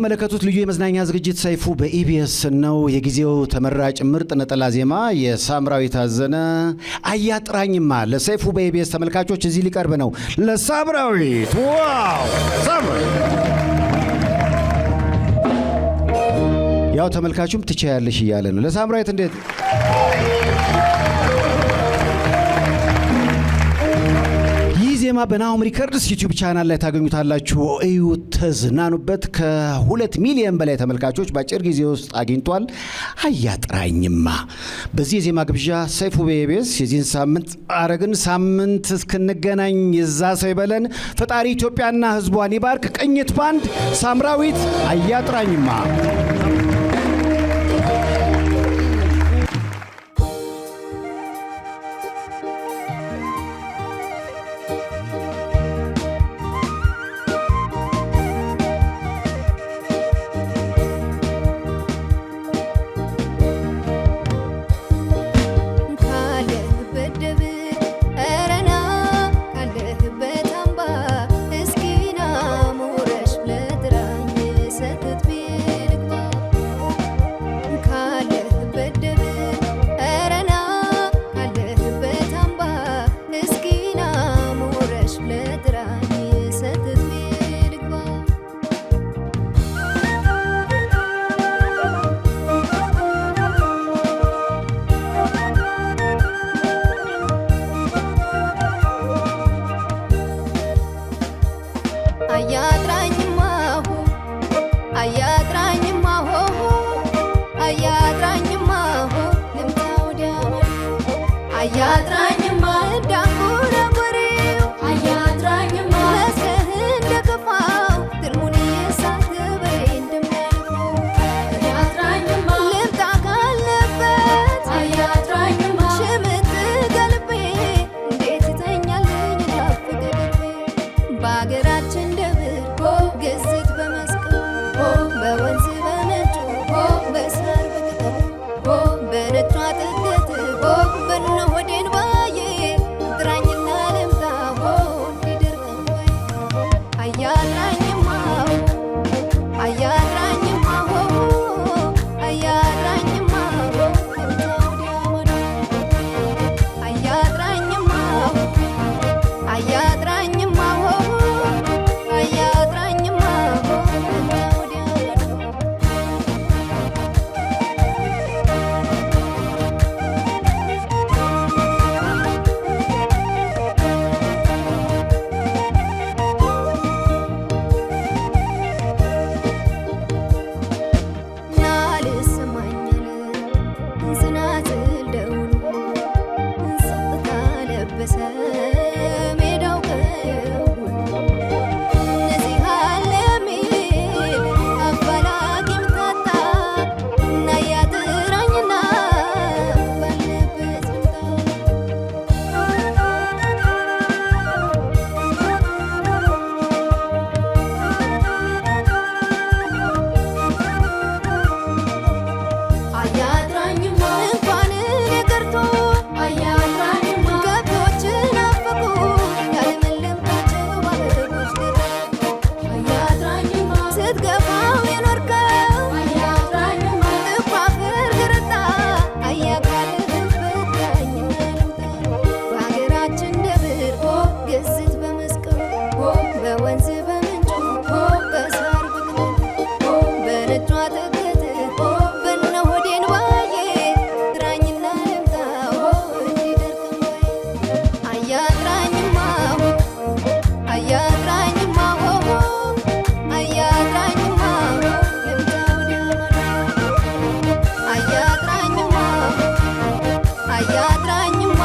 የምትመለከቱት ልዩ የመዝናኛ ዝግጅት ሰይፉ በኢቢኤስ ነው። የጊዜው ተመራጭ ምርጥ ነጠላ ዜማ የሳምራዊት አዘነ አያጥራኝማ ለሰይፉ በኢቢኤስ ተመልካቾች እዚህ ሊቀርብ ነው። ለሳምራዊት፣ wow ሳምራዊት! ያው ተመልካቹም ትችያለሽ እያለ ነው። ለሳምራዊት እንዴት። ይህ ዜማ በናሆም ሪከርድስ ዩቲዩብ ቻናል ላይ ታገኙታላችሁ። እዩ፣ ተዝናኑበት። ከ2 ሚሊዮን በላይ ተመልካቾች በአጭር ጊዜ ውስጥ አግኝቷል። አያጥራኝማ። በዚህ የዜማ ግብዣ ሰይፉ በኢቢኤስ የዚህን ሳምንት አረግን። ሳምንት እስክንገናኝ የዛ ሰው ይበለን። ፈጣሪ ኢትዮጵያና ሕዝቧን ይባርክ። ቅኝት ባንድ፣ ሳምራዊት፣ አያጥራኝማ። ካለህበት ደብር ኧረ ና፣ ካለህበት አምባ እስኪ ና ሞረሽ ብለህ ጥራኝ ሰተት ብዬ ልግባ። ካለህበት ደብር ኧረ ና፣ ካለህበት አምባ እስኪ ና ሞረሽ ብለህ ጥራኝ ሰተት ብዬ ልግባ። አያጥራኝማ ሆ፣ አያጥራኝማ ሆ፣ አያጥራኝማ ሆ፣ ልምጣ ወዲያ ማዶ፣ አያጥራኝማ እንዳንጎራጎሬው፣ አያጥራኝማ መስለህ እንደከፋው ትልሙን እየሳተ በሬ እንደሚያልፈው፣ አያጥራኝማ ልምጣ ካለበት፣ አያጥራኝማ ሽምጥ ገልቤ እንዴት እተኛለኝ ናፍቅ ልቤ። በአገራችን ደብር ግዝት በመስቀሉ፣ በወንዝ በምንጩ፣ በሳር በቅጠሉ፣ በነጯ ጥገት በነ ሆዴን ባዬ ጥራኝና ልምጣ እንዲደርቅ እንባዬ። አያጥራኝማ፣ አያጥራኝማ፣ አያጥራኝማ ልምጣ ወዲያ ማዶ፣ አያጥራኝማ፣ አያጥራኝማ፣ አያጥራኝማ ልምጣ ወዲያ ማዶ። ናልሰማኛል ጽናጽል ደውሉ፣ ጸጥታ ለበሰ ሜዳው ቀየው ሁሉ። እነዚህ አለ የሚል አፋላጊም ታጣ እና ያጥራኝና ባለበት ልምጣ። አያጥራኝማ እንኳን እኔ ቀርቶ፣ አያጥራኝማ ከብቶች ናፈቁ ያለመለምካቸው ባበቦች ደረቁ። አያጥራኝማ ስትገፋው የኖርከው፣ አያጥራኝማ ጥቋፍር ግርጣ አያቃልህበት ጥራኝና ልምጣ። በሀገራችን ደብር ግዝት በመስቀሉ፣ በወንዝ በምንጩ፣ በሳር በቅጠሉ፣ በነጯ ጥገት በነ ሆዴን ባዬ ጥራኝና ልምጣ እንዲደርቅ እንባዬ። አያጥራኝማ፣ አያጥራኝማ፣ አያጥራኝማ ልምጣ ወዲያ ማዶ፣ አያጥራኝማ፣ አያጥራኝማ።